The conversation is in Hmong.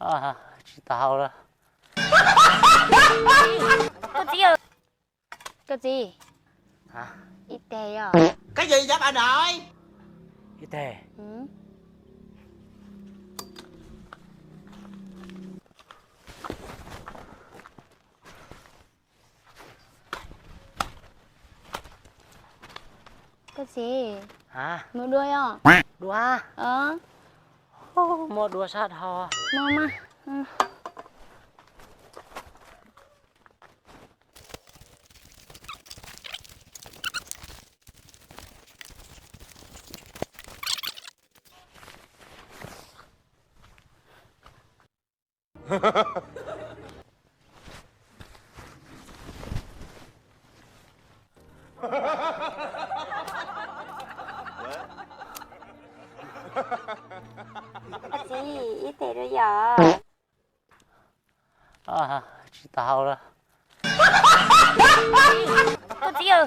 Tsis tau hau lawm. Koj txiv, koj txiv, ib teg os. Ib teg. Koj txiv, mus dua os. Dua? Muaj dua sab dhau. Koj txiv, ib teg rau yom. Tsis tau hau lawm. Koj txiv,